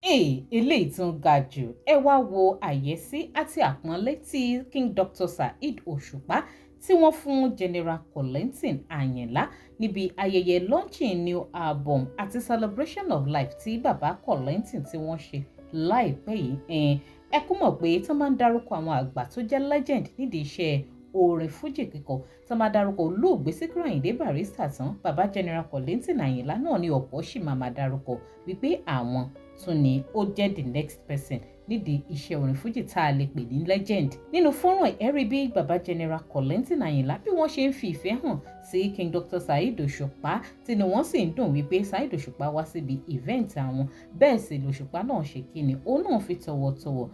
Hey, eléyìí tún ga jù. Ẹ wá wo àyẹ́sí àti àpọ́nlé tí King Dr. Saheed Òṣùpá tí wọ́n fún General Kollington Àyìnlá níbi ayẹyẹ launching new album àti celebration of life tí bàbá Kollington tí wọ́n ṣe láìpẹ́ yìí. Ẹ kú mọ̀ pé tí wọ́n máa ń dárúkọ àwọn àgbà tó jẹ́ legend nídìí iṣẹ́ orin fújì kíkọ, tí wọ́n máa dárúkọ olóògbé Síkírù Àyìndé Barrister tán, bàbá General Kollington Àyìnlá náà ní ọ̀pọ̀ sì máa dárúkọ wípé àwọn tún ni ó jẹ́ the next person nídìí iṣẹ́ orin fújì tá a lè pè ní legend. Nínú fọ́nrán, ẹ rí bí baba General Kollington Àyìnlá bí wọ́n ṣe ń fi ìfẹ́ hàn sí King Dr. Saheed Òṣùpá, tínú wọ́n sì ń dùn wípé Saheed Òṣùpá wá síbi event àwọn. Bẹ́ẹ̀ sì lòṣùpá náà ṣe kíni, òun náà fi tọ̀wọ̀tọ̀wọ̀,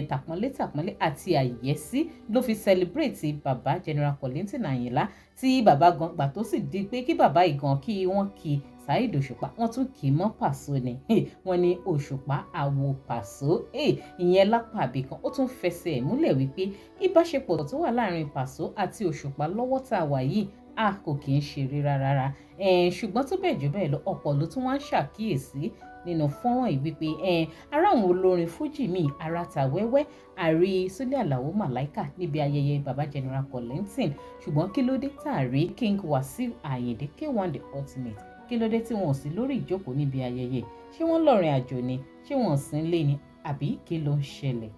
tàpọ́nlé tàpọ́nlé àti àyẹ́sí ló fi celebrate baba General Kollington Àyìnlá, tí baba gan gbà tó sì di pé kí baba ìgan kí wọ́n kí Saheed Òṣùpá, wọ́n tún kì í mọ́ Pàṣọ ni. Wọ́n ní Òṣùpá àwo Pàṣọ. Ìyẹn lápá àbìkan, ó tún fẹsẹ̀ múlẹ̀ wípé ìbáṣepọ̀ tó wà láàrin Pàṣọ àti Òṣùpá lọ́wọ́ tá a wà yìí, a kò kì í ṣeré rárá. Ṣùgbọ́n tó bẹ́ẹ̀ jù bẹ́ẹ̀ lọ, ọ̀pọ̀ ló tún wá ń ṣàkíyèsí nínú fọ́nrán yìí wípé ara àwọn olórin fújì míì ara ta wẹ́wẹ́ àrí Súlẹ̀ Àlàó Màláìkà níbi ayẹyẹ baba General Kollington, ṣùgbọ́n kí ló dé tá a rí King Wasiu Ayinde K1 The Ultimate? Kí ló dé tí wọn ò sí lórí ìjókòó níbi ayẹyẹ? Ṣé wọ́n lọ́rin àjò ni? Ṣé wọ́n sì ń lé ni? Àbí kí ló ń ṣẹlẹ̀?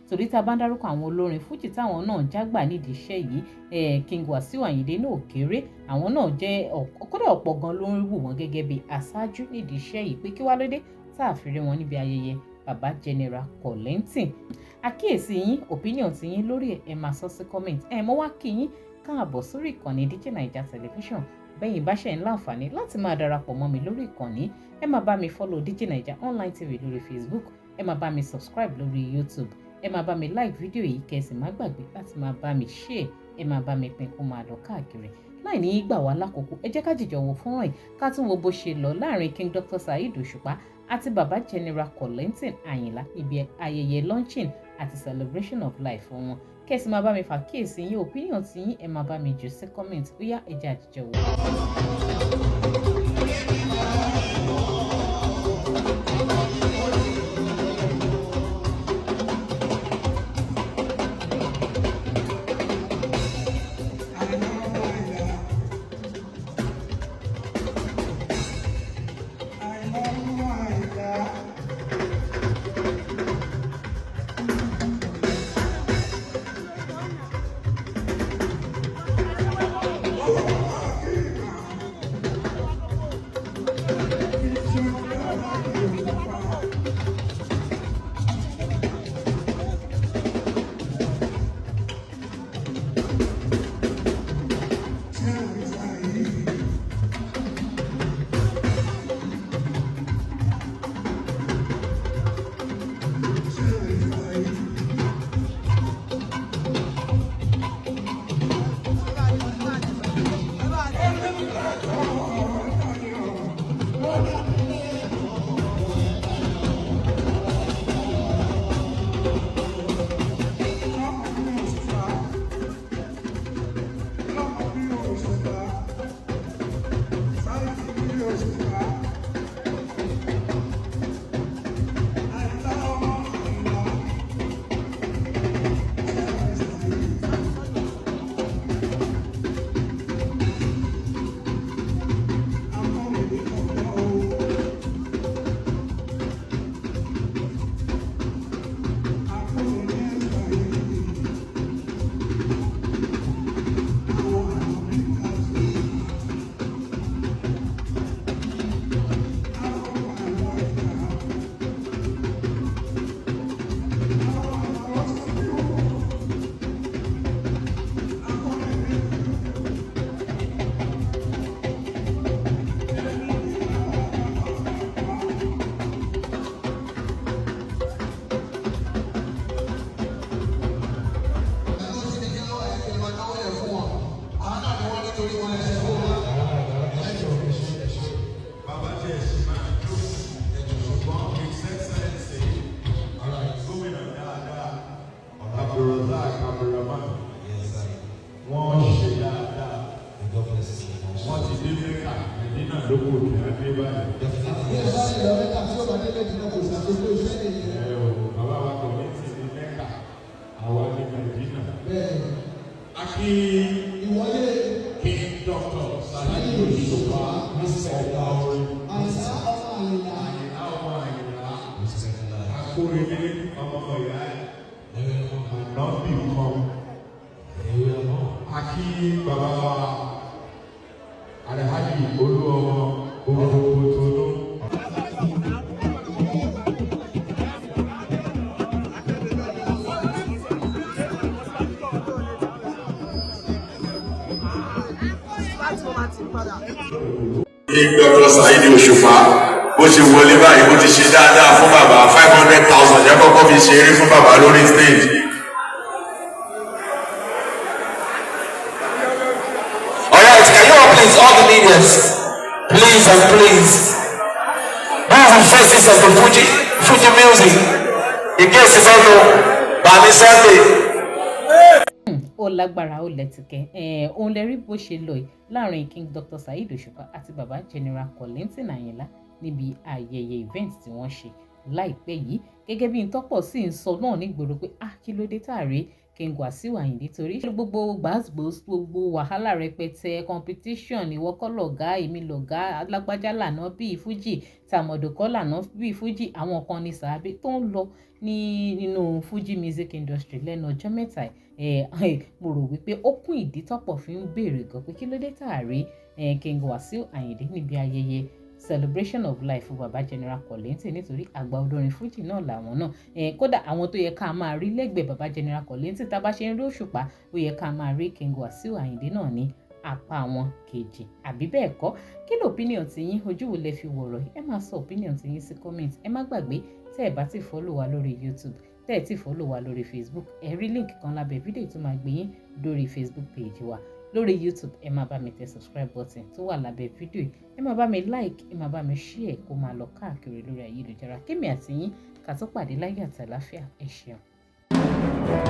Torí tá a bá ń dárúkọ àwọn olórin fújì táwọn náà jágbà nídìí iṣẹ́ yìí, King Wasiu Ayinde náà kéré. Àwọn náà jẹ́ kódà ọ̀pọ̀ gan ló ń wù wọ́n gẹ́gẹ́ bí aṣáájú nídìí iṣẹ́ yìí, pé kí wá ló dé tá a fi rí wọn níbi ayẹyẹ baba General Kollington? Àkíyèsí yín, opinion ti yín lórí ẹ̀, ẹ máa sọ sí comment. Ẹ mo wá kí yín káàbọ̀ sórí ìkànnì DJ Naija Television. Bẹ́yìn bá ṣe ń láǹfààní láti máa darapọ̀ mọ́ mi lórí ìkànnì, ẹ máa bá mi follow DJ Naija Online TV lórí Facebook, ẹ máa bá mi subscribe lórí YouTube, ẹ máa bá mi like fídíò yìí, kẹ́ ẹ sì má gbàgbé láti máa bá mi share, ẹ máa bá mi pín kó máa lọ káàkiri. Láì ní í gbà wá lákòókò, ẹ jẹ́ ká jìjọ wo fọ́nrán yìí, ká tún wo bó ṣe lọ láàrin King Dr. Saheed Òṣùpá àti baba General Kollington Àyìnlá níbi ayẹyẹ launching àti celebration of life wọn. Kẹ́ ẹ sì máa bá mi fàkíyèsí yín, opinion tí yín, ẹ máa bá mi jù sí comment. Ó yá, ẹ jẹ́ àjíjọ wò. Akí Ìwọlé King Dr. Saheed Òṣùpá, ọba orin. Àyìnlá ọmọ Àyìnlá. Àyìnlá ọmọ Àyìnlá. Akóredé ọmọ ìyá ẹ̀. Ànábì kan. Akí bàbá wa Alhaji Olúọmọ gbogbo Kòtónú. King Dr. Saheed Òṣùpá, bó ṣe wọlé báyìí, bó ti ṣe dáadáa fún bàbá, 500,000 jẹ́ kọ́kọ́ fi ṣeré fún bàbá lórí stage. All right, can you all please, all the leaders, please and please, these are faces of the Fuji music. In case you don't know, Bami Sunday. Ó lágbára, ó lẹ́tìkẹ́. Òun lè rí bó ṣe lọ yìí láàrin King Dr. Saheed Òṣùpá àti baba General Kollington Àyìnlá níbi ayẹyẹ event tí wọ́n ṣe láìpẹ́ yìí. Gẹ́gẹ́ bí ntọ́pọ̀ sì ń sọ náà nígboro pé, ah, kí ló dé tá a rí King Wasiu Ayinde? Torí gbogbo gbàgbós, gbogbo wàhálà rẹpẹtẹ, competition, ìwọ kọ́ lọ̀gá, èmi lọ̀gá, alágbájá lànà bíi fújì, tàmọ̀dò kọ́ lànà bíi fújì, àwọn kan ní sàábé tó ń lọ ní nínú Fuji music industry lẹ́nu ọjọ́ mẹ́ta. Ẹ̀ mo rò wípé ó kún ìdí tọ́pọ̀ fi ń béèrè gan pé kí ló dé tá a rí King Wasiu Ayinde níbi ayẹyẹ celebration of life fún baba General Kollington, nítorí àgbà olórin fújì náà làwọn náà. Kódà àwọn tó yẹ ká máa rí lẹ́gbẹ̀ẹ́ baba General Kollington, tá a bá ṣe ń rí Òṣùpá, ó yẹ ká máa rí King Wasiu Ayinde náà ní apá wọn kejì, àbí bẹ́ẹ̀ kọ́? Kí ló opinion ti yín? Ojú wo lẹ fi wọ̀rọ̀? Ẹ máa sọ opinion ti yín sí comment. Ẹ má gbàgbé, tẹ́ ẹ bá ti follow wa lórí YouTube, tẹ́ ẹ ti follow wa lórí Facebook, ẹ rí link kan lábẹ́ fídíò tó máa gbé yín lórí Facebook page wa. Lórí YouTube, ẹ máa bá mi tẹ subscribe button tó wà lábẹ́ fídíò yìí, ẹ máa bá mi like, ẹ máa bá mi share kó máa lọ káàkiri lórí ayélujára. Kémi àti yín ká tó pàdé láyé àtàláfíà. Ẹ ṣeun.